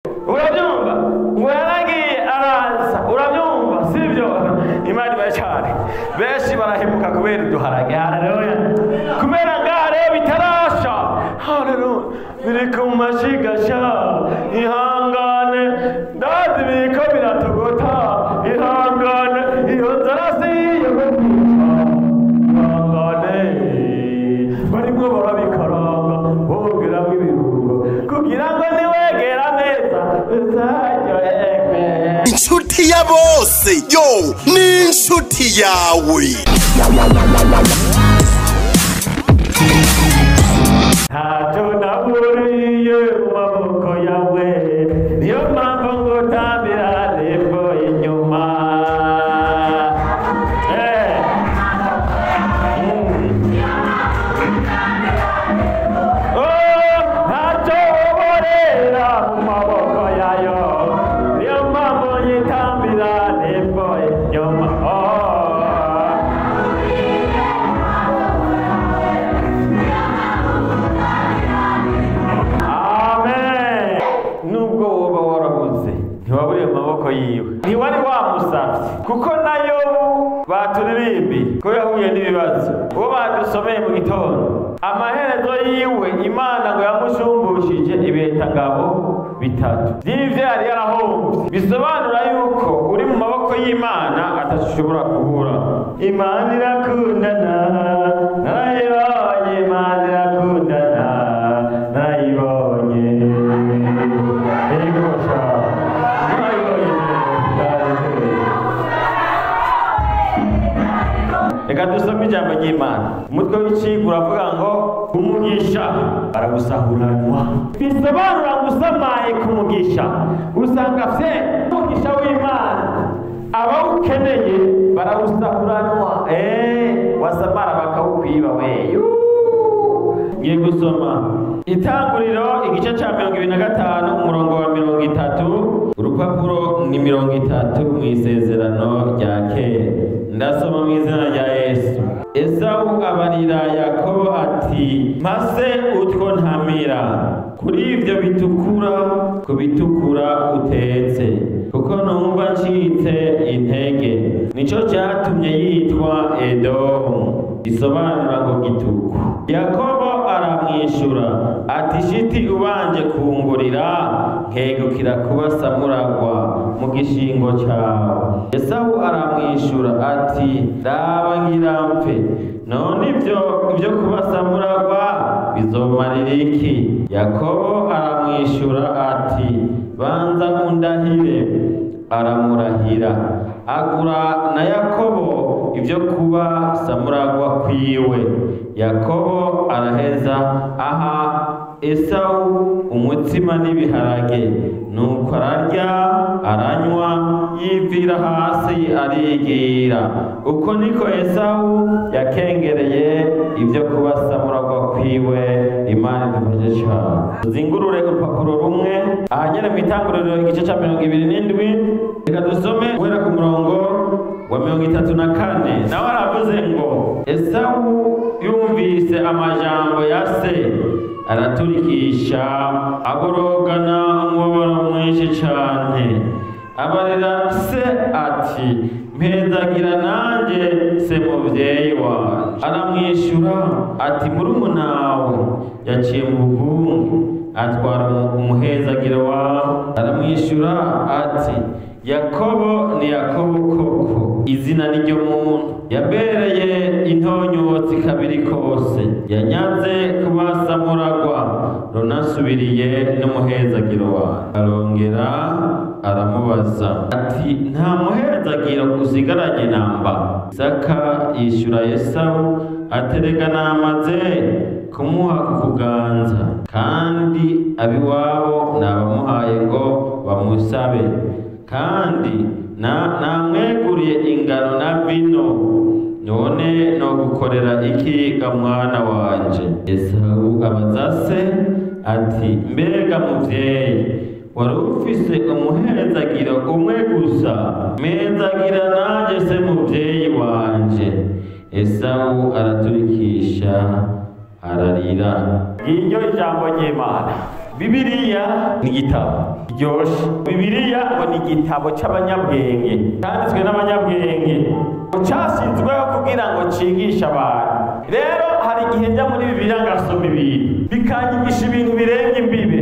Urabyumva ngo yaragiye araza, urabyumva sibyo? Imana ibaye cyane. Benshi barahemuka kubera uduharage. Haleluya. Kubera ngaha rero bitarasha. Haleluya. Biri ku mashigasha, ihangane, ndazi biriko biratogota, ihangane, iyo nzara si iyo kwica, ihangane. Barimwo barabikaranga bongeramwo ibirungo kugira ngo niwegera neza uzaryoherwe. Inshuti ya bose yo ni inshuti yawe. Ntacyo naburiye mu maboko yawe, niyo mpamvu ngutambira nembo inyuma. Oh, ntacyo uborera mu maboko yayo, niyo mpamvu nyitambira nembo inyuma. Oh. Amen. Nubwo woba warabuze, ntiwaburiye mu maboko yiwe, ntiwari wamusavye, kuko na Yobu baturirimbi ko yahuye n'ibibazo, uwo badusomeye mu gitondo, amaherezo yiwe Imana ngo yamushumbushije ibetangabo bitatu vy'ivyo yari yarahomvye. Bisobanura yuko uri mu maboko y'Imana atashobora kubura. Imana irakundana, narayibonye, Imana irakundana, narayibonye. Yego sha, narayibonye. Reka dusome ijambo ry'Imana. Umutwe w'icigwa uravuga ngo umugisha baragusahuranwa. Bisobanura ngo usamaye ku mugisha, usanga fye umugisha w'Imana abawukeneye barawusahuranwa. Wasamara bakawukwiba we. Ngiye gusoma Itanguriro igice ca 25 umurongo wa 30, urupapuro ni 30 mu isezerano rya kera. Ndasoma mu izina rya Yesu. Esawu abarira Yakobo ati: mpase utwo ntamira kuri ivyo bitukura, ku bitukura utetse, kuko numva ncitse intege. Nico catumye yitwa Edomu, bisobanura ngo gituku. Yakobo aramwishura ati: shiti ubanje kungurira nkegukira kuba samuragwa mu gishingo cawe. Esawu aramwishura ati: raba ngira mpfe, none ivyo kuba samuragwa bizomarira iki? Yakobo aramwishura ati: banza undahire. Aramurahira, agura na Yakobo ivyo kuba samuragwa kwiwe. Yakobo araheza aha Esawu umutsima n'ibiharage, nuko ararya aranywa, yivira hasi arigira. Uko niko Esawu yakengereye ivyo kuba samuragwa kwiwe. Imana idufashe cane. Zingurure urupapuro rumwe ahanyene mu itanguriro igice ca 27, reka dusome guhera ku murongo wa 34. Nawe aravuze ngo Esawu yumvise amajambo ya se araturikisha, aborogana umubabaro mwinshi cane. Abarira se ati: mpezagira nanje se muvyeyi wanje. Aramwishura ati: murumunawe yaciye mu bugunge atwara umuhezagiro wawe. Aramwishura ati: Yakobo ni Yakobo koko, izina niryo muntu, yabereye intonyotsi kabiri kose, yanyaze kuba samuragwa, runasubiriye n'umuhezagiro wawe. Arongera aramubaza ati: nta muhezagiro usigaranye namba? Isaka yishura Esawu aterega namaze kumuha ku kuganza, kandi abiwabo nabamuhaye ngo bamusabe, kandi namweguriye ingano na vino, none no gukorera iki ga mwana wanje? Esawu abaza se ati: mbega muvyeyi, wari ufise umuhezagiro umwe gusa, mpezagira nanje se muvyeyi wanje. Esawu araturikisha ararira. Ngiryo ijambo ry'Imana. Bibiliya ni igitabo Iryoshe. Bibiliya ngo ni igitabo c'abanyabwenge, canditswe n'abanyabwenge, cashyizweho kugira ngo cigishe abantu. Rero hari igihe njya muri Bibiliya ngasoma ibintu bikanyigisha ibintu birenga imbibe,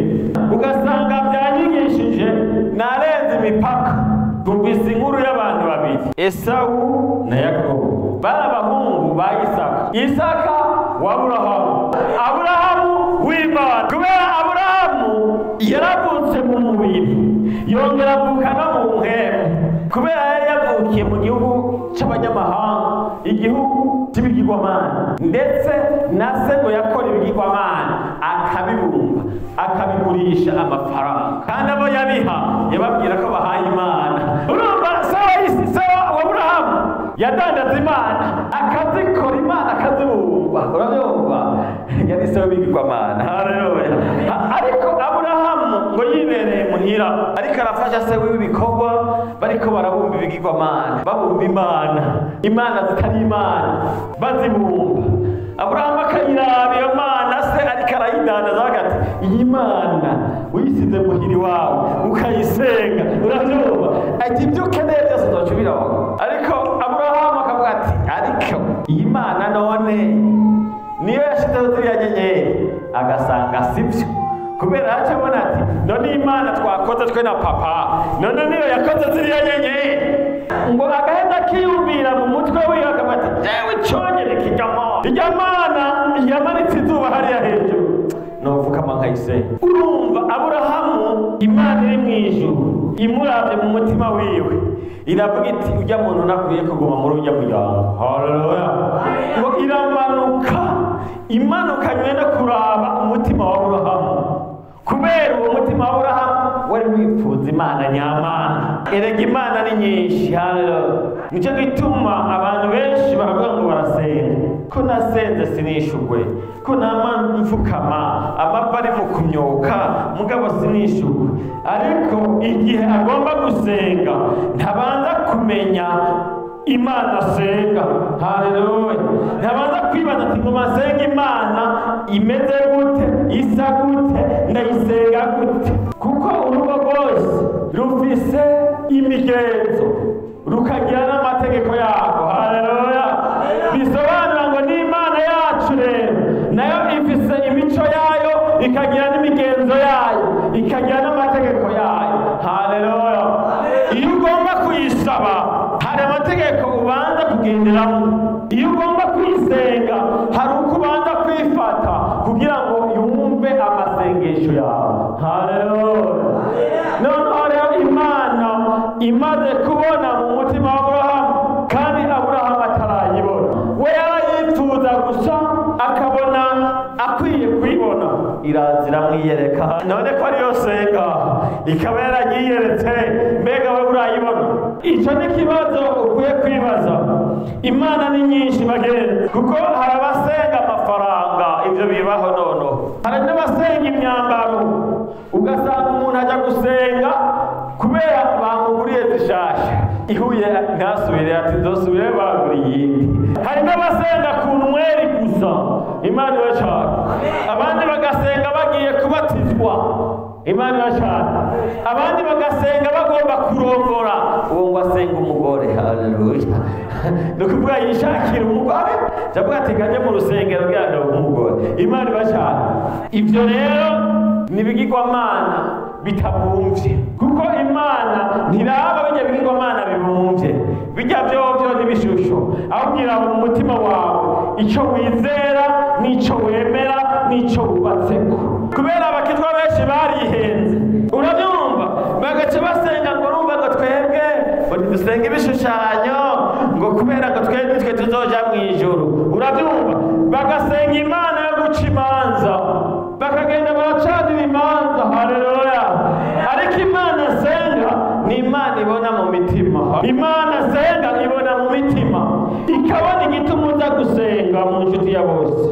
ugasanga byanyigishije narenze imipaka. Tumvise inkuru y'abantu babiri, Esawu na Yakobo, bari abahungu ba Isaka. Isaka wa Aburahamu, Aburahamu w'Imana. Kubera Aburahamu yaravutse mu mubiri, yongera avuka no mu mpwemu. Kubera yari yavukiye mu gihugu c'abanyamahanga, igihugu c'ibigirwamana, ndetse na se ngo yakora ibigirwamana akabibumba akabigurisha amafaranga, kandi abo yabiha yababwira ko bahaye Imana. Urumva se wa Aburahamu yadandaza Imana, akazikora Imana akazibumba. Urabyumva, yari se w'ibigirwamana. Haleluya. Ariko Aburahamu ngo yibereye muhira, ariko arafasha se w'ibikorwa, bariko barabumba ibigirwamana, babumba imana, imana zitari imana, bazibumba. Aburahamu akayiraba iyo mana se ariko arayidandaza, avuga ati iyi mana uyisize muhiri wawe ukayisenga, urabyumva, ati ibyo ukeneye byose uzoca ubironka. Ariko Aburahamu akavuga ati ariko iyi mana none niyo yashizeho ziriya nyenyeri, agasanga sibyo. Kubera yaca abona ati none Imana twakoze twe na papa, none niyo yakoze ziriya nyenyeri. Ngo agaheza akiyumvira mu mutwe wiwe akavuga ati jewe iconyereka irya mana yamanitse izuba hariya hejuru, nopfukama nkayisenga. Urumva Aburahamu Imana iri mw'ijuru imuravye mu mutima wiwe iravuga iti ujya muntu nakwiye kuguma muri ujya muryango. Haleluya. Ngo iramanuka, imanukanywe no kuraba umutima wa Aburahamu. Kubera uwo mutima wa Aburahamu wari wifuza Imana nyamana. Erega Imana ni nyinshi. Haleluya. Nico gituma abantu benshi baravuga ngo barasenga, ko nasenze sinishugwe, ko nama mfukama amapfa ari mu kumyoka mugabo sinishugwe. Ariko igihe agomba gusenga ntabanza kumenya Imana asenga. Haleluya. Ntabanza kwibaza ati ngo masenga Imana imeze gute, isa gute, ndayisenga gute. Kuko urugo rwose rufise imigenzo, rukagira n'amategeko yarwo. Haleluya. Bisobanura ngo n'Imana yacu rero nayo ifise imico yayo, ikagira n'imigenzo yayo, ikagira n'amategeko yayo. Haleluya. Iyo ugomba kuyisaba hari amategeko ubanza kugenderamo. Iyo ugomba kuyisenga hari uko ubanza kwifata kugira ngo yumve amasengesho yawe. Haleluya. Noneho rero Imana imaze kubona mu mutima wa Aburahamu, kandi Aburahamu atarayibona, we yarayifuza gusa akabona akwiye kuyibona, iraza iramwiyereka. None ko ariyo senga ikaba yarayiyeretse, mbega we urayibona? Icyo ni ikibazo ukwiye kwibaza. Imana ni nyinshi bagenzi, kuko hari abasenga amafaranga, ibyo bibaho noneho. Hari n'abasenga imyambaro, ugasanga umuntu ajya gusenga kubera bamuguriye zishasha, ihuye ntasubire, ati nzosubire baguriye iyindi. Hari n'abasenga ku nweri gusa, Imana ibashaka. Abandi bagasenga bagiye kubatizwa, Imana ibashaka. Abandi bagasenga bagomba kurongora, uwo ngo asenga umugore. Haleluya. Ni ukuvuga yishakira umugore, ndavuga ati kajye mu rusengero kugira ngo umugore. Imana ibashaka. Ibyo rero ni ibigirwamana bitabumvye, kuko Imana ntiraba bijya bigirwamana bibumvye, bijya vyovyo n'ibishusho, ahubwo mu mutima wawe ico wizera n'ico wemera n'ico wubatseko. Kubera abakizwa benshi barihenze, urabyumva, bagaca basenga ngo urumva ngo twebwe ngo ntidusenga ibishushanyo, ngo kubera ngo twebwe nitwe tuzoja mw'ijuru. Urabyumva, bagasenga Imana yo guca imanza, bakagenda baracanira imanza. Haleluya. Ariko Imana senga ni Imana ibona mu mitima. Imana senga ibona mu mitima, ikabona igituma uza gusenga mu nshuti ya bose,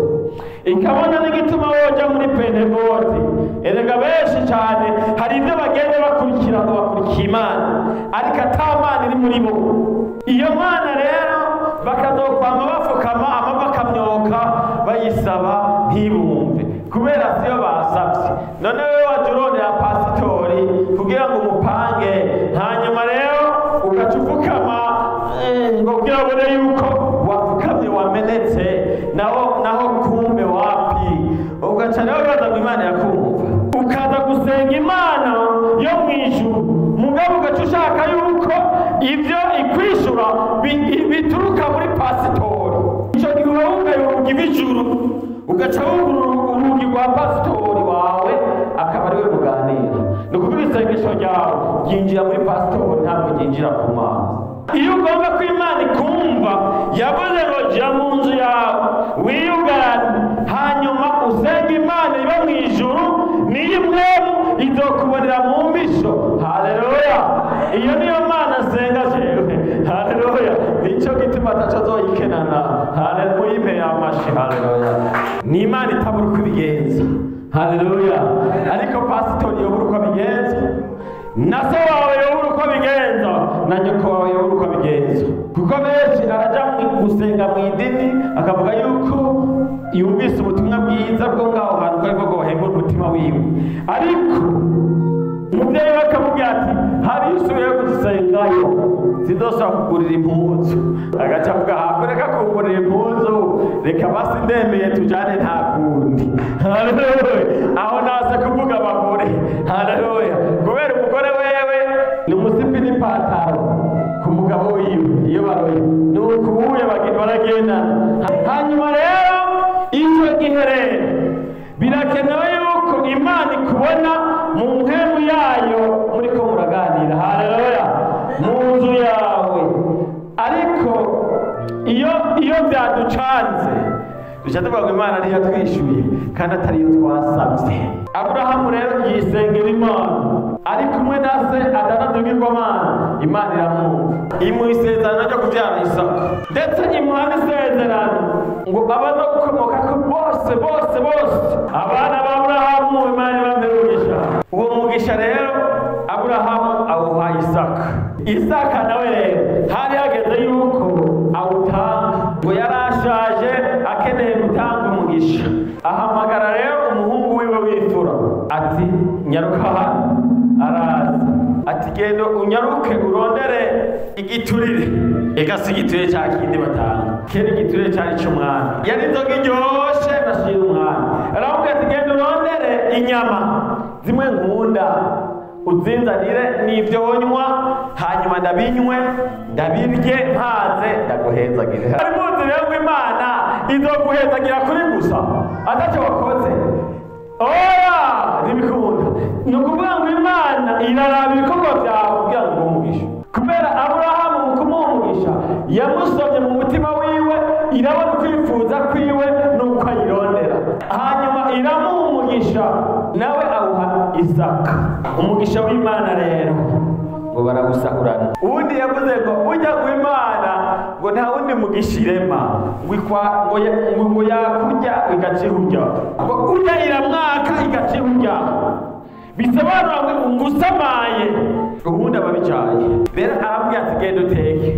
ikabona n'igituma woja muri Pentekote. Erega benshi cyane hari ibyo bagenda bakurikira ngo bakurikiye Imana, ariko ata Mana iri muri bo. Iyo Mana rero bakazokwama bafukama amava akamyoka bayisaba ntibumve, kubera siyo basabye. None wewe waje urondera pasitori kugira ngo umupange, hanyuma rero ugaca upfukama ngo kugira ubone yuko wapfukamye wamenetse, naho kumbe wapi, ugaca rero wibaza ngo Imana irakumva, ukaza gusenga Imana yo mu ijuru, mugabo ugaca ushaka yuko ivyo ikwishura bituruka muri pasitori. Ico gihe uba wugaye urugi rw'ijuru, ugaca wugurura urugi rwa pasitori wawe, akaba ariwe muganira. Ni ukuvuga isengesho ryawe ryinjira muri pasitori, ntabwo ryinjira ku Mana. Iyo ugomba ko Imana ikumva, yavuze ngo jya mu nzu yawe wiyugarane, hanyuma usenge Imana iba mu ijuru, niyo imwemu izokubonera mu mbisho. Haleluya! Iyo niyo Mana nsenga jewe. Haleluya! Nico gituma ataco azoyikenana. Haleluya! Muyimpe amashi. Haleluya! Ni Imana itabura uko ibigenza. Haleluya! Ariko pasitori yobura uko abigenza, na se wawe yobura uko abigenza, na nyoko wawe yobura uko abigenza. Kuko benshi araja gusenga mu idini akavuga yuko yumvise ubutumwa bwiza bwo ngaho hantu ko aribwo bwohembura umutima wiwe, ariko umubyeyi we akamubwira ati hari usubiyeyo gusengayo sinzosubira kugurira impuzu. Agaca avuga hako reka kugurira impuzu, reka basi ndemeye tujane nta kundi. Haleluya! Aho naze kuvuga abagore. Haleluya! Kubera umugore wewe ni umusipi n'ipataro ku mugabo wiwe iyo baroye, ni ukubuye baragendana. Hanyuma rero icyo gihe rero birakenewe yuko Imana ikubona mu mpemu yayo muriko muraganira. Haleluya! Mu nzu yawe. Ariko iyo byaducanze duca tuvuga ngo Imana niyo yatwishyuye kandi atari yo twasabye. Aburahamu rero yisengera Imana ari kumwe na se adanazugirwamana, Imana iramwumva, imuha isezerano ryo kubyara Isaka, ndetse imuha n'isezerano ngo abaza gukomoka ko bose bose bose abana ba Aburahamu Imana ibampe umugisha. Uwo mugisha rero Aburahamu awuha Isaka. Isaka nawe rero hari hageze yuko awutanga, ngo yarashaje akeneye gutanga umugisha. Ahamagara rero umuhungu wiwe w'imfura ati nyaruka hano. Araza ati genda unyaruke urondere igiturire. Eka si igiturire cya kindi batanga, kera igiturire cyari cy'umwami, yari inzoga iryoshe bashira umwami. Aramubwira ati genda urondere inyama zimwe nkunda uzinzanire n'ibyo wonywa, hanyuma ndabinywe ndabirye mpaze ndaguhezagire. Hari muzi rero ngo Imana izoguhezagira kuri gusa atacyo wakoze. Oya, ntibikunda. Ni ukuvuga ngo Imana iraraba ibikorwa byawe kugira ngo iguhe umugisha. Kubera Aburahamu mu kumuha umugisha yamusomye mu mutima wiwe, irabona ukwifuza kwiwe n'uko ayirondera, hanyuma iramuha umugisha nawe awuha Isaka. Umugisha w'Imana rero ngo barawusahurana. Uwundi yavuze ngo ujya ku Imana ngo nta wundi mugisha irema, ngo yakurya igacihurya, ngo urya iramwaka igacihurya, bisobanura ngo usamaye ubundi ababicaye. Rero arambwira ati genda uteke.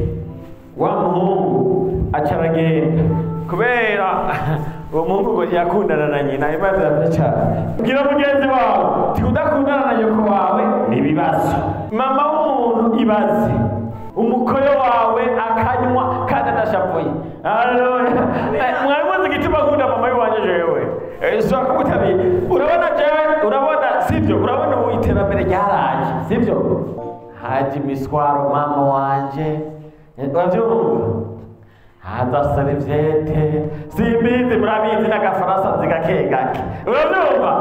Wa muhungu aca aragenda, kubera uwo muhungu ngo ntiyakundana na nyina. Imana iramuca bwira mugenzi wawe ti udakundana na nyoko wawe ni ibibazo. Mama w'umuntu ibaze umukoyo wawe akanywa kandi adashavuye. Haleluya! Mwari muzi igituma nkunda mama w'iwanje jewe? Ushobora kumutabira. Urabona jewe, urabona sivyo, urabona ubu iterambere ryaraje sivyo, haje imiswaro mama wanje, uravyumva, haza serviette, simbizi murabizi n'agafaransa nzi gake gake, uravyumva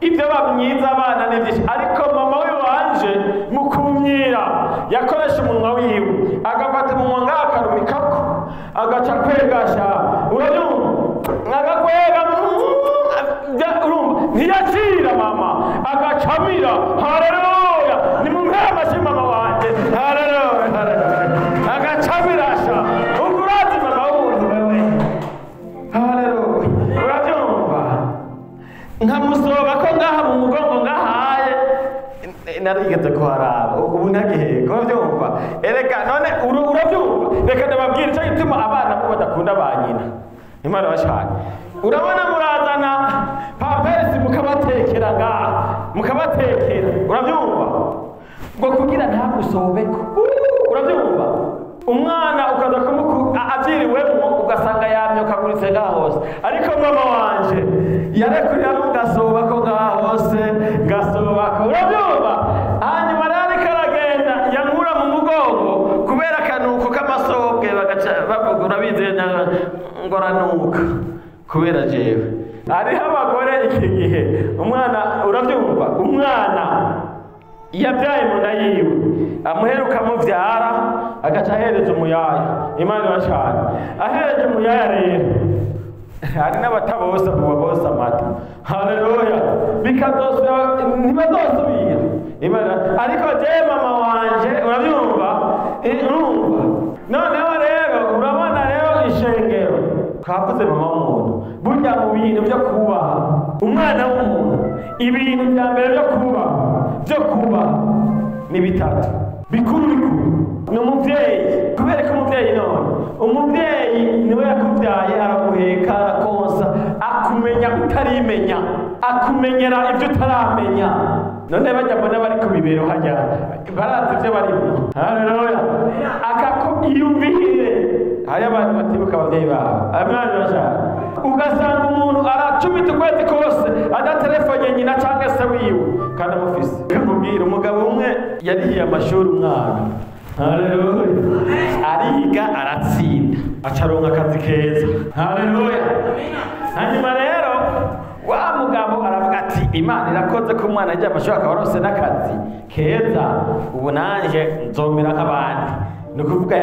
ibyo bamwiza abana ni byinshi. Ariko mama we wanje mu kumyira yakoresha umunwa wiwe, agafata umunwa ngaho akarumikako, agaca kwegasha, urabyumva, agakwega, urumva ntiyacira mama, agacamira. Haleluya! Nimumpe amashyi mama wanje. Haleluya! Agacamira sha, ubwo urazi mama w'umuntu wewe. Haleluya! Urabyumva, nkamusoba ko ngaha mu mugongo ngahaye narigeze kuharaba, ubu ntagiheka. Urabyumva? Erega none urabyumva, reka ndababwira icyo gituma abana bo badakunda ba nyina. Imana bashaka. Urabona murazana pamperesi mukabatekera ngaha, mukabatekera, urabyumva. ntagusobeko. Urabyumva? Umwana ukaza kumuku avyiriwemwo ugasanga yamyokaguritse ngaho hose, ariko mama wanje yarekurira ngasobako ngaho hose ngasobako. Urabyumva? Hanyuma rero ariko aragenda yankura mu mugongo kubera akanuko k'amasobwe bagaca bavuga urabizi ngoranuka kubera jewe. Hariho abagore iki gihe umwana urabyumva, umwana yabyaye mu nda yiwe amuheruka muvyara agaca ahereza umuyaya. Imana ibashane. Ahereje umuyaya rero hari n'abatabosa bosa amata. Haleluya. Bikazosubira ntibazosubira. Imana ariko je mama wanje urabyumva, urumva. Noneho rero urabona rero ishengero twavuze mama w'umuntu burya mu bintu byo kubaha umwana w'umuntu, ibintu bya mbere byo kubaha ni bitatu bikuru bikuru. Ni umubyeyi. Kubera ko umubyeyi none umubyeyi niwe yakubyaye, araguheka, arakonsa, akumenya utarimenya, akumenyera ibyo utaramenya. None bajya mbona bari ku bibero hajya barazi ibyo barimo. Haleluya. Akakubwiyumvire. Hari abantu batibuka ababyeyi babo. Amwana bashaka ugasanga umuntu aracumita ukwezi kose adatelefone nyina cyangwa se wiwe kandi amufise. Kamubwira umugabo umwe yarihiye amashuri umwana. Haleluya. Ariga aratsinda acaronka akazi keza. Haleluya. Hanyuma rero wa mugabo aravuga ati Imana irakoze ko umwana ajya amashuri akaba aronse n'akazi keza, ubu nanje nzomera nk'abandi. Ni ukuvuga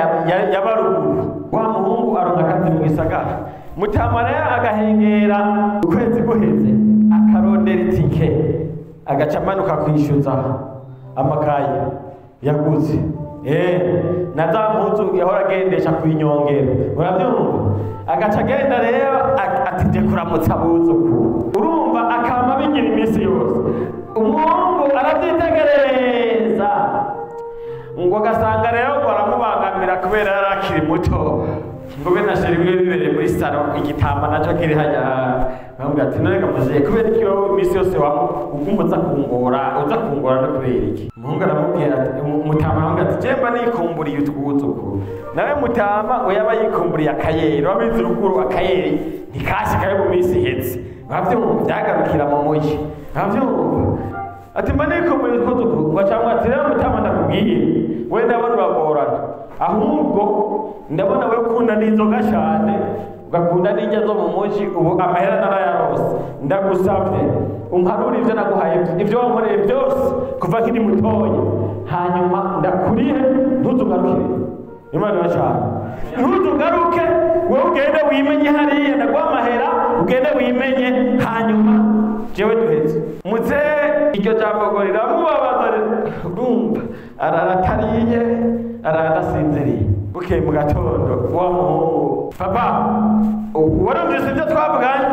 yabaruguru. Wa muhungu aronka akazi mu gisagara. Mutama rero agahengera ukwezi guheze akarondera itike agaca amanuka kwishyuza amakaye yaguze. Na za mpuzu yahora agendesha ku inyongera. Urabyumva? Agaca agenda rero ati nje kuramutsa abuzukuru. Urumva akama bigira iminsi yose. Umuhungu arabyitegereza ngo agasanga rero ngo aramubangamira kubera yari akiri muto. Ngo be na sheri wiwe bibereye muri salo igitamba nacyo kiri hajya. Bamubwira ati none kamuziye kubera iki wowe iminsi yose uguma uza kungora no kubera iki? Umuhungu aramubwira ati mutama aramubwira ati jemba nikumburiye utwuzukuru. Nawe mutama ngo yaba yikumburiye akayeri, wabizi ruguru akayeri ntikashikayo mu minsi iheze. Bavyumva byagarukira mu muji. Bavyumva ati mba nikumburiye utwuzukuru. Ngo cyangwa ati rero mutama ndakubwiye we ndabona uragorana, ahubwo ndabona we ukunda n'inzoga cyane ugakunda n'indya zo mu muji, ubu amahera narayarose, ndagusabye umparure ibyo naguhaye ibyo wankoreye byose kuva nkiri mutoya, hanyuma ndakurihe ntuzugarukire. Imana ibashaka ntuzugaruke, wowe ugende wimenye hariya ndaguha amahera ugende wimenye, hanyuma jewe duheze. Muze iryo jambo ngo riramubabaza, urumva araratariye aradasinziriye. Bukeye mu gatondo wa muhungu, papa warumvise ibyo twavuganye,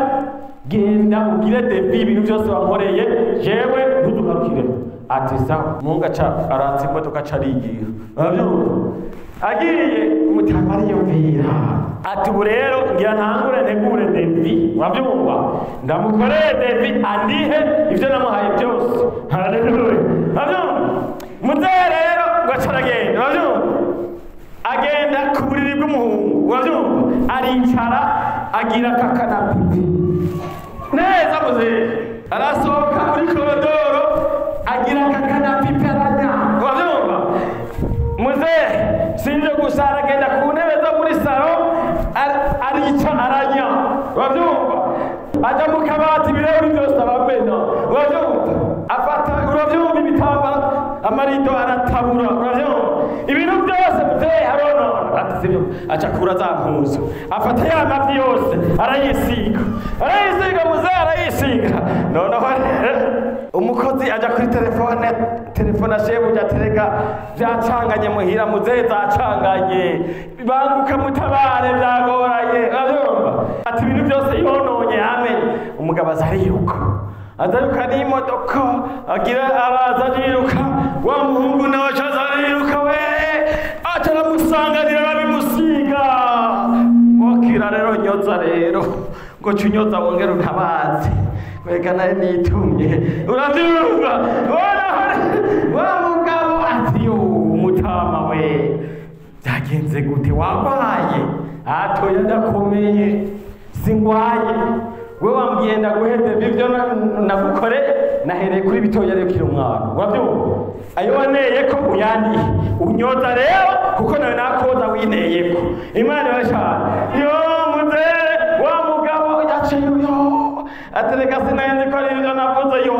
genda ugire devi ibintu byose wankoreye jewe ntuzugarukire. Ati sawa. Muhungu aca aratsa imodoka aca arigira. Urabyumva? Agiye mutama ariyumvira ati ubu rero ngira ntangure ntegure devi. Urabyumva? Ndamukoreye devi andihe ibyo namuhaye byose. Haleluya. Urabyumva? Muzehe rero ngo aca aragenda. Urabyumva? Agenda ku buriri bw'umuhungu. Urabyumva? Aricara agira akakanapipi neza. Muzehe arasohoka muri korodoro agira akakanapipi aranya. Urabyumva? Muzehe sinje gusa aragenda ku ntebe zo muri salo arica aranya. Urabyumva? Ajya mu kabati ibirahuri byose aramena. Urabyumva? Afata urabyumva ibitambaro amarido aratabura. Urabyumva? Ibintu byose muzehe aronona. Ati sibyo, aca kura za mpuzu afata ya mavi yose arayisiga. Arayisiga muzehe arayisiga. Noneho umukozi aja kuri telefone ashebuja atereka byacanganye muhira muzehe zacanganye banguka mutabare byagoranye. Urabyumva? Ati ibintu byose yononye amenye. Umugabo aza ariruka azaruka n'imodoka agira araza ariruka, wa muhungu nawe aca ariruka we aca aramusanganira arabimusiga. Wakira rero nyoza rero ngo cunyoza wongere utabaze wega nawe nitumye. Urabyumva? Wa mugabo ati yo we byagenze gute wagwaye atoya ndakomeye singwaye we wambwiye ndaguheze ibyo nagukore nahereye kuri bitoya rero kiri umwana urabyumva ayo waneye ko uyandiye unyoza rero kuko nawe nakoza wineye ko Imana ibashana yo muze wa mugabo yaciye yo atereka sinari ko ari ibyo navuze yo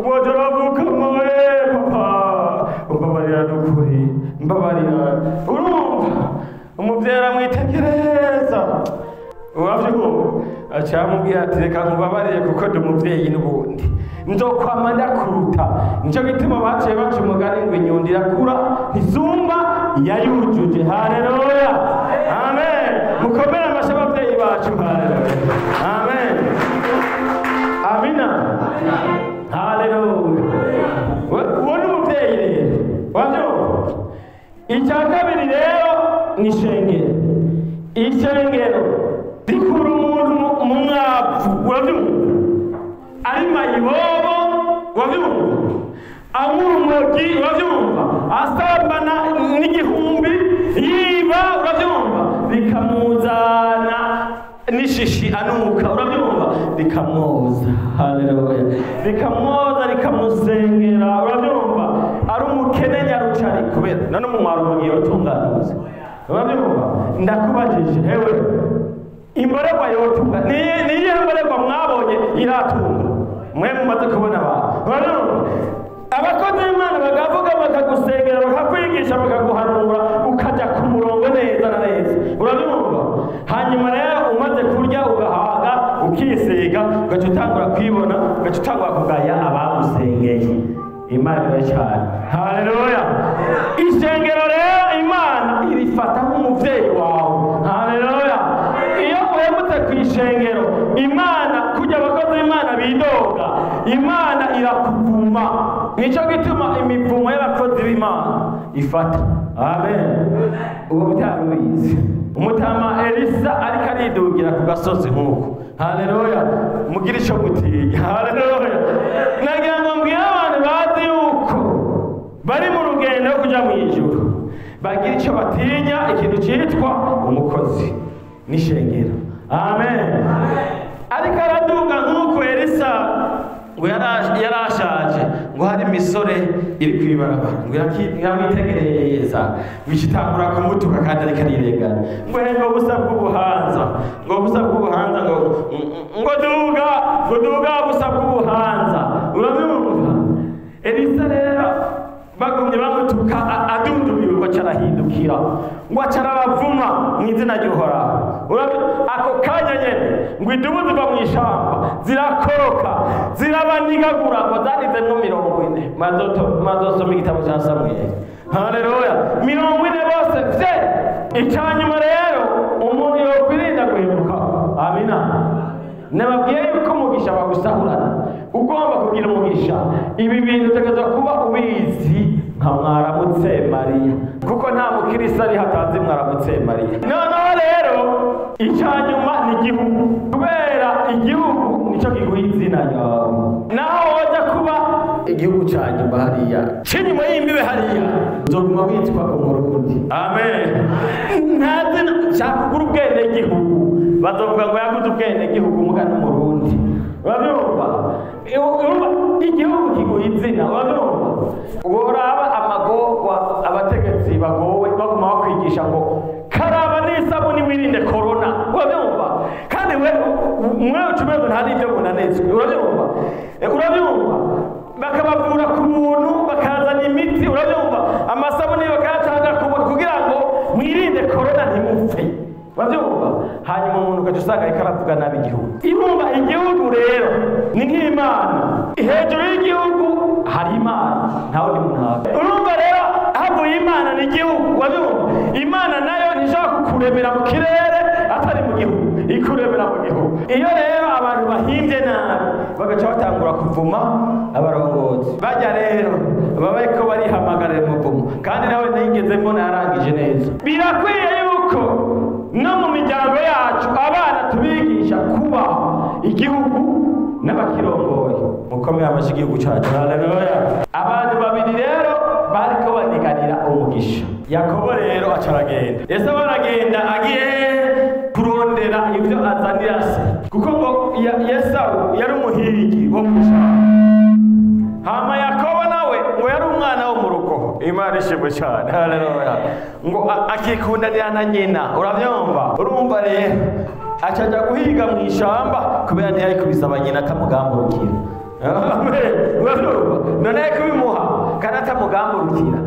wodorovuka mowe papa mbabarira dukuri mbabarira urumva umuvyeyi aramwitegereza uravyumva acamubwira ati reka nkubabarire kuko ndi umuvyeyi n'ubundi nzokwama ndakuruta nico gituma baciye baca umugani ngo inyundo irakura ntisumba yayujuje. Haleluya, amen. Mukomere amashyi abavyeyi bacu. Haleluya, amen, amina, haleluya. Uwo ni umuvyeyi rero wavyumva. Icya kabiri rero ni ishengero. Ishengero rikura umuntu mu mwavu uravyumva ari mayibobo uravyumva anywa urumogi uravyumva asambana n'igihumbi yiba uravyumva bikamuzana n'ishishi anuka uravyumva rikamwoza. Haleluya, rikamwoza rikamusengera uravyumva ari umukene nyarucari kubera none umumaro umugiye utunganuza uravyumva. Ndakubajije hewe imborerwa yotunga niyihe mborerwa mwabonye iratunga mwe mumaze kubona abantu abakozi b'Imana bakavuga bakagusengera bakakwigisha bakaguhanura ukajya ku murongo neza na neza urabyumva. Hanyuma rero umaze kurya ugahaga ukisiga ugaca utangura kwibona ugaca utangura kugaya abagusengeye. Imana iracana. Haleluya. Ishengero rero Imana irifata nk'umuvyeyi wawe. Haleluya. Iyo uhemutse ku ishengero Imana kujya abakozi b'Imana bidoga Imana irakuvuma. Nico gituma imivumo y'abakozi b'Imana ifata. Amen. Uwo bitarubizi umutama Elisa ariko aridugira ku gasozi nk'uko. Haleluya. Mugira ico mutinya. Haleluya. Nagira ngo mbwire abantu bazi yuko bari mu rugendo rwo kuja mu ijuru bagira ico batinya ikintu citwa umukozi n'ishengero. Amen. Ariko araduga nk'uko Elisa ngo yarashaje ngo hari imisore iri kwibarabara ngo iramwitegereza ngo itangura kumutuka kandi ariko arirengana ngo ngo busa bw'ubuhanza ngo busa bw'ubuhanza ngo duga ngo duga busa bw'ubuhanza urabyumva. Elisa rero bagumye bamutuka adundumiwe ngo acarahindukira ngo acarabavuma mu izina ry'Uhoraho. Ako kanya nyene ngo idubu ziva mu ishamba zirakoroka zirabanigagura ngo zarizemwo 40. Mazosoma igitabo ca Samweli. Haleluya. 40 bose vye. Icanyuma rero umuntu yokwirinda guhemuka. Amina. Nababwiye yuko umugisha bagusahurana ugomba kugira umugisha. Ibi bintu utegerezwa kuba ubizi nka mwaramutse Mariya kuko nta mukirisa ari hatazi mwaramutse Mariya. Noneho rero icyanyuma ni igihugu kubera igihugu nicyo kiguha izina ryawe. Naho wajya kuba igihugu cya nyuma hariya c'inyuma y'imbibe hariya uzoguma witwa umurundi. Amen. Nta zina cyakugura ubwenegihugu bazovuga ngo yaguze ubwenegihugu muga n'umurundi urabyumva. Igihugu kiguha izina urabyumva. Woraba amagorwa abategetsi bagowe baguma bakwigisha ngo karaba n'isabuni wirinde corona urabyumva. Kandi we mwe ucumengo nta n'ibyo munanetswe urabyumva. Urabyumva bakabavura ku buntu bakazana imiti urabyumva amasabuni bakayatanga ku buntu kugira ngo mwirinde corona ntimupfe urabyumva. Hanyuma umuntu ugaca usanga ariko aravuga nabi igihugu. Irumva igihugu rero ni nk'Imana hejuru y'igihugu hari Imana nta wundi muntu ahari. Urumva rero havuye Imana ni igihugu urabyumva. Imana nayo ntishobora kukuremera mu kirere atari mu gihugu ikuremera mu gihugu. Iyo rero abantu bahimbye nabi bagaca batangura kuvuma abarongozi bajya rero baba bariko barihamagarira umuvumo kandi nawe nigeze mbona yarangije neza. Birakwiye yuko no mu miryango yacu abana tubigisha kuba igihugu n'abakirongoye. Mukomere amashyi igihugu cyacu. Haleluya. Abantu babiri rero bariko baniganira umugisha. Yakobo rero aca aragenda. Esawu aragenda agiye kurondera ibyo azanira se, kuko ngo Esawu yari umuhigi wo mu ishamba, hama Yakobo nawe ngo yari umwana wo mu rugo. Imana ishimwe cyane, haleluya. Ngo akikundanira na nyina, urabyumva? Urumva rero aca ajya guhiga mu ishamba kubera ntiyari kubisaba nyina atamugamburukira. Urabyumva? None kubimuha kandi atamugamburukira,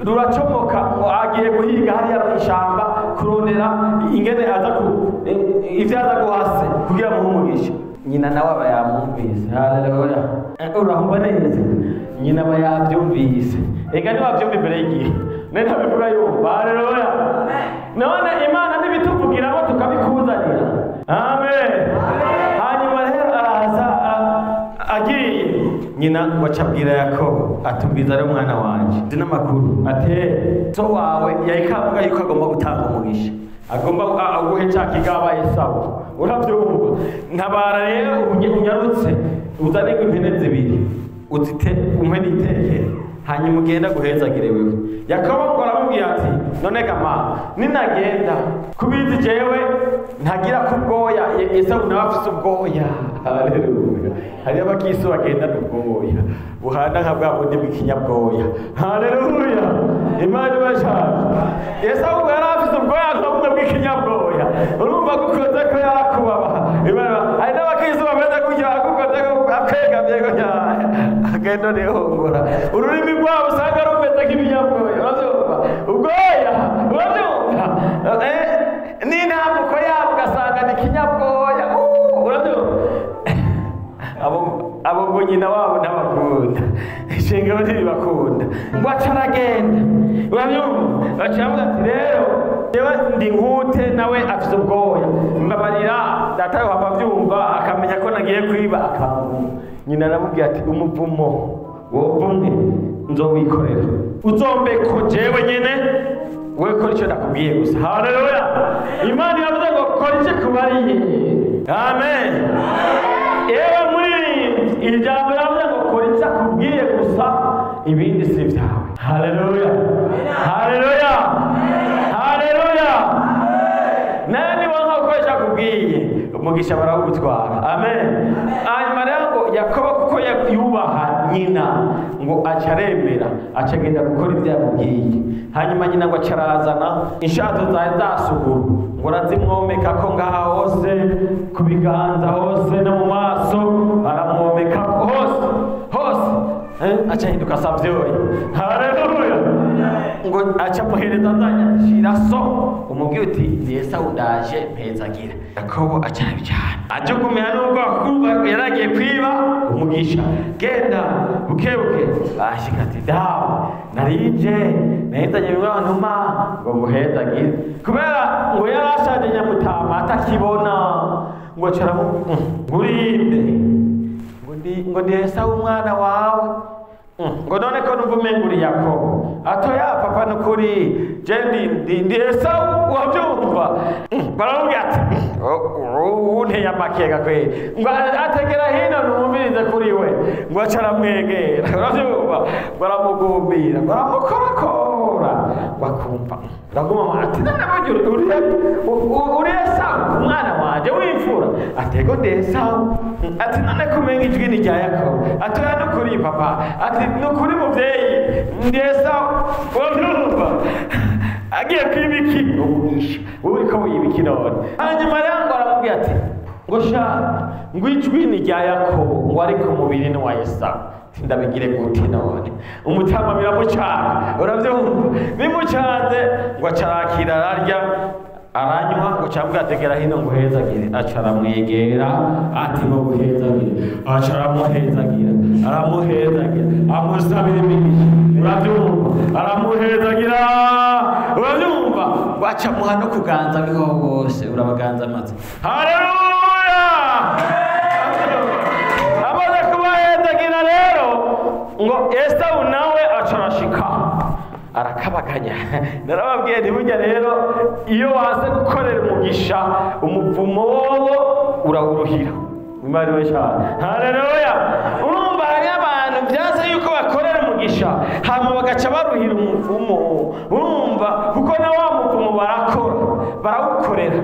ruracomoka ngo agiye guhiga hariya mu ishamba kurondera ingene aza ku ivyo aza guhase kugira muhe umugisha. Nyina nawe aba yamwumvise, haleluya. Urahumva neza, nyina aba yabyumvise. Ega ntiwabyumva imbere y'igihe, none ntabivuga yumva, haleluya. None Imana ntibituvugiramo tukabikuzanira, amen. Hanyuma rero araza agiye, nyina wacabwira Yakobo atumbiza ari umwana wanje nzi n'amakuru, ate so wawe yariko avuga yuko agomba gutanga umugisha, agomba aguhe ca kigaba Esawu, uravyumva? Ntabara rero unyarutse uzane impene zibiri uzite umpe n'itekere, hanyuma ugenda guhezagire wewe. Yakobo ngo aramubwira ati none gama ninagenda kubizi jewe ntagira kubwoya, Esawu nawe afise ubwoya, haleluya. Hariyo abakristo bagendana ubwoya buhana nka bwa bundi bw'ikinyabwoya, haleluya. Imana ibashaka. Esawu yari afise ubwoya nka bumwe bw'ikinyabwoya, urumva gukoze ko yarakubabaha. Hari n'abakristo bameze gutya, agukoze ko akegamye gutya agenda nihongora, ururimi rwabo usanga rumeze nk'ibinyabwoya, urabyumva? Ubwoya, urabyumva? N'intambuko yabo ugasanga ni ikinyabwoya, urabyumva? Abo ngo nyina wabo ntabakunda, ishengero ntiribakunda. Ngo aca aragenda, urabyumva? Baca bavuga ati rero jewe ndi nkute nawe afise ubwoya, mbabarira data yohava avyumva akamenya ko nagiye kwiba akamvuma. Nyina aramubwira ati umuvumo wovumwe nzowikorera, uzombeko jewe nyene, wewe kora ico ndakubwiye gusa. Haleluya. Imana iravuze ngo kora ico kubariye, amen. Ewe muri iri jambo riravuze ngo kora ico akubwiye gusa, ibindi si ibyawe. Haleluya, haleluya, haleluya. Nawe niba nka akubwiye umugisha barawutwara, amen. Hanyuma rero ngo Yakobo kuko yubaha nyina ngo aca aremera, aca agenda gukora ibyo yamubwiye. Hanyuma nyina ngo aca arazana inshato zari zasuguru, ngo arazimwomeka ko ngaha hose, ku biganza hose no mu maso, aramwomeka hose hose, aca ahinduka savyoye, haleluya. Ngo aca amuhereza azanye ati shira so, umubwire uti ni Esawu ndaje mpezagira. Yakobo aca arabijana, ajugumira n'ubwo yaragiye kwiba umugisha, genda buke buke. Ashika ati dawe narije nahitanye bimwe bantuma ngo nguhezagire, kubera ngo yarashaje nyamutama atakibona, ngo aca ngurinde ngo ndi Esawu umwana wawe, ngo none ko numva umenga uri Yakobo. Atoya papa nukuri je ndi Esawu, wabyumva? Baramubwira ati unteye amakega kweli, ngo ategera hino numvirize kuri we, ngo aca aramwegera, urabyumva? Ngo aramugumbira, ngo aramukorakora, ngo akumva uraguma ati none burya uri Esawu umwana wanje w'imfura? Atego ndi Esawu. Ati none kumenga ijwi ni rya Yakobo? Atoya nukuri papa, ati nukuri muvyeyi ndi Esawu, urabyumva? Agiye kwiba iki? Umugisha. Wowe uriko wiba iki none? Hanyuma rero ngo aramubwira ati ngo sha ngo ijwi ni rya Yakobo, ngo ariko umubiri ni uwa Esawu. Ndabigire gute none? Umutama biramucanga, urabyumva? Bimucanze ngo acarakira ararya aranywa, ngo cyangwa ategera hino ngo hezagire, aca aramwegera ati ngo guhezagira, aca aramuhezagira, aramuhezagira, amusabira imigisha, urabyumva? Aramuhezagira, urabyumva? Ngo aca amuha no kuganza biho bose, urabaganza amaze, haleluya. Amaze kubahezagira rero ngo Esawu nawe aca arashika arakabaganya. Narababwiye nti burya rero iyo waze gukorera umugisha umuvumo wowo urawuruhira. Imana iwe cyane, haleluya. Urumva hari abantu byanze yuko bakorera umugisha hama bagaca baruhira umuvumo. Urumva kuko na wa muvumo barakora, barawukorera,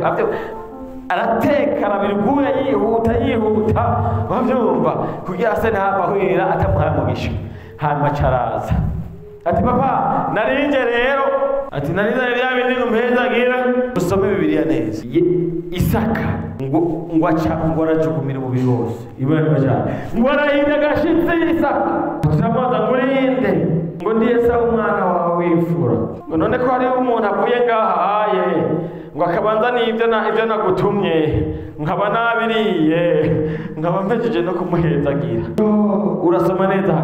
arateka arabiriguye yihuta yihuta, bavyumva kugira se ntava ahwera atamuhaye umugisha. Hanyuma caraza ati papa narinje rero, ati narinze bya bindi ngumpezagira. Usome Bibiliya neza. Isaka ngo aca ngo arajugumira umubiri wose, ibara cyane ngo arahinda agashitsi. Isaka turamubaza ngo urinde, ngo ndi Esawu umwana wawe w'imfura. Ngo none ko hariho umuntu avuye ngaha aye ngo akabanza n'ibyo ibyo nagutumye nkaba nabiriye nkaba mpejeje no kumuhezagira. Urasoma neza.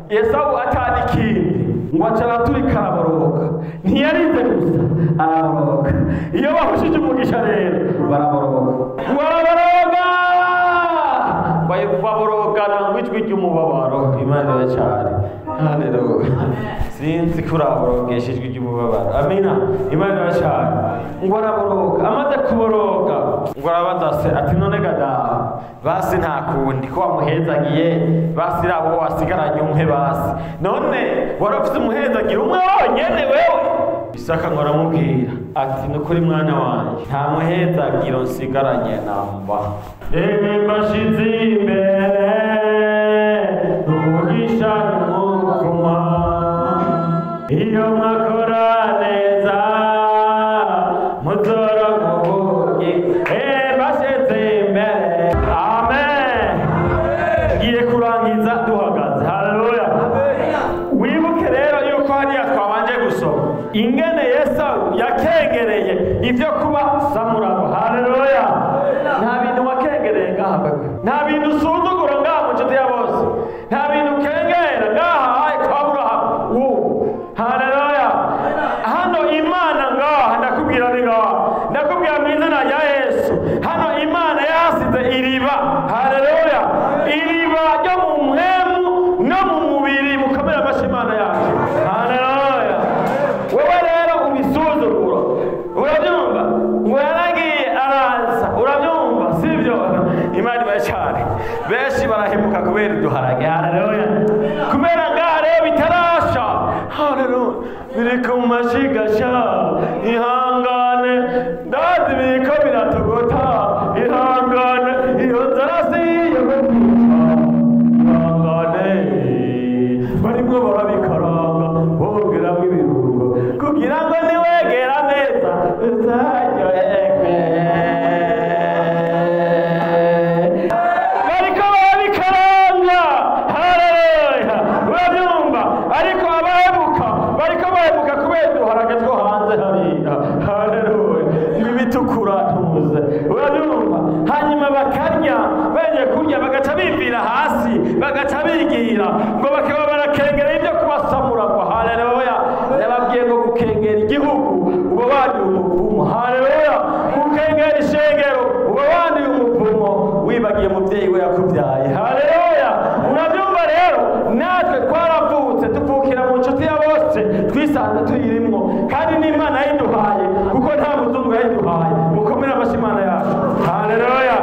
Esawu atari ikindi ngo aca araturika araboroga. Ntiyarize gusa araboroga. Iyo bahushije umugisha rero baraboroga, ngo araboroga, baborogana ngo ijwi ry'umubabaro. Imana iracyari. Haleluya. Sinzi ko uraborogesha ijwi ry'umubabaro. Amina. Imana iracyari. Ngo araboroga, amaze kuboroga ngo arabaza se ati none gadaha basi nta kundi ko wamuhezagiye, basi rabo wasigaranye umwe, basi none warafise umuhezagira umwe wonyene wewe. Isaka ngo aramubwira ati nukuri mwana wanje nta muhezagiro nsigaranye namba. Mbashize imbere umugisha n'umuvuma, iyo mwakora neza muzoronka ubugi. Mbashize imbere. Amen. Ngiye kurangiza duhagaze. Haleluya. Wibuke rero yuko hariya twabanje gusoma ingene Yesawu yakengereye ivyo kuba samurabo. Haleluya. Nta bintu wakengereye ngaha, nta bintu usuzugura ngaha mu nshuti ya bose, nta bintu ukengera ngaha haye kwa Aburahamu. Haleluya. Hano Imana ngaha ndakubwira ni ngaha, ndakubwira mu izina rya Yesu, hano Imana yahasize iriba. Haleluya. Iriba ryo mu mpemu no mu mubiri. Mukomere amashyi Imana yacu. Haleluya. Wewe rero ubisuzugura, urabyumva ngo yaragiye araza, urabyumva sibyo? Imana ibaye cyane. Benshi barahemuka kubera uduharage. Haleluya. Kubera ngaha rero bitarasha. Haleluya. Biri ku mashigasha, ihangane, ndazi biriko biratogota, ihangane, iyo nzara si iyo kwica, ihangane, barimwo barabikaranga bongeramwo ibirungo kugira ngo niwegera neza uzaryoherwe. Bariko barabikaranga. Haleluya. Urabyumva? Ariko abahemuka bariko bahemuka kubera uduharage two hanze hariya. Haleluya. Ibitukura ntuze. Urabyumva? Hanyuma bakarya, beje kurya bagaca bivira hasi, bagaca bigira ngo bakaba barakengera ibyo kubasamuragwa. Haleluya. Nababwiye ngo gukengera igihugu uba wanduye umuvumo. Haleluya. Gukengera ishengero uba wanduye umuvumo, wibagiye umubyeyi we yakubyaye. Haleluya. Urabyumva rero natwe twaravutse tuvukira mu nshuti ya bose, twisanze tuyirimwo, kandi n'Imana yayiduhaye kuko nta muzungu yayiduhaye. Mukomere amashyi Imana yacu. Haleluya.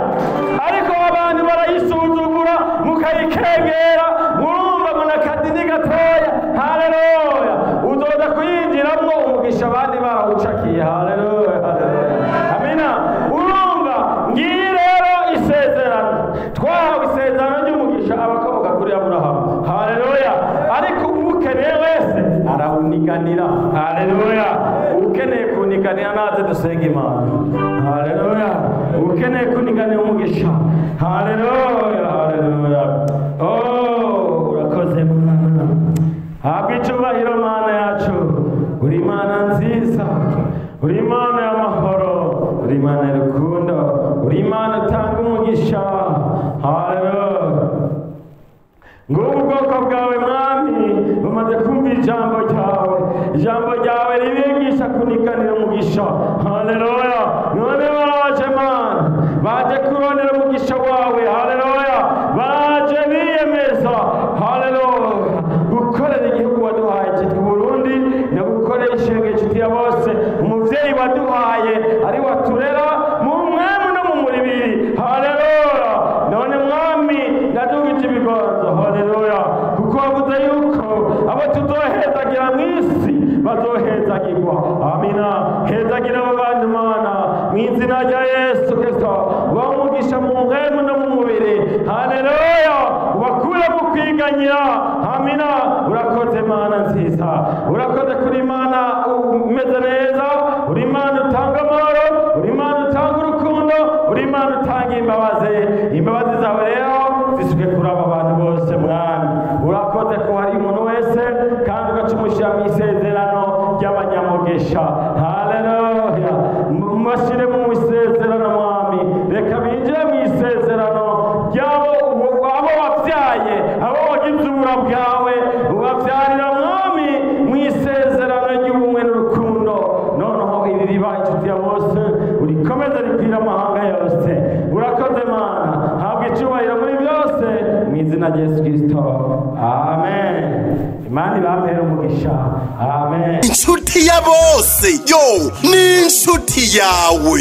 Ariko abantu barayisuzugura mukayikengera, murumva ngo nakadini gatoya. Haleluya. Uzoza kuyinjiramwo umugisha abandi barawucakiye. Haleluya. Haleluya. Amina. Urumva ngiyi rero isezerano twahawe, isezerano ry'umugisha abakomoka kuri Aburahamu. Haleluya. Ariko ukeneye wese arawuniganira. Haleluya. Ukeneye kuniganira naze dusenga Imana. Haleluya. Ukeneye kuniganira umugisha. Haleluya. Haleluya. Oh, urakoze Mana. Habwa icyubahiro Mana yacu. Uri Imana nziza, uri Imana y'amahoro, uri Imana y'urukundo, uri Imana utanga umugisha. Haleluya. Ngubu ubwoko bwawe Mwami bumaze kumva ijambo ryawe, ijambo ryawe ribigisha kuniganira umugisha. Haleluya. None baraje Mana, baje kurondera umugisha wawe. Haleluya. Baje biyemeza, haleluya, gukorera igihugu waduhaye cyitwa Burundi, no gukorera ishengero inshuti ya bose, umuvyeyi waduhaye ari waturera mu mwemu no mu muribiri. Haleluya. None Mwami ndadugije ibiganza. Haleluya. Kuko wavuze Bazohezagirwa. Amina. Hezagira abo bantu Mana mu izina rya Yesu Kristo, bamugisha mu mpemu no mu mubiri. Haleluya. Ubakure mu kwiganyira. Amina. Urakoze Mana nziza, urakoze kuri Mana umeze neza, uri Imana utanga amahoro, uri Imana utanga urukundo, uri Imana utanga imbabazi. Imbabazi zawe rero zisuke kuri aba bantu bose Mwami. Urakoze ko hari umuntu wese kandi ugacumushyira mu isezerano ry'abanyamugisha. Haleluya. Mubashyire mu isezerano Mwami, reka binjire mu isezerano ry'abo abo wabyaye, abo wagize ubura bwawe, ubabyarira Mwami mu isezerano ry'ubumwe n'urukundo. Noneho iri riba inshuti ya bose, urikomeze rikwira amahanga yose. Urakoze Mana, habwa icyubahiro muri byose mu izina rya Yesu Kristo. Amen. Imana ibampere umugisha. Amen. Inshuti ya bose, yo, ni inshuti yawe.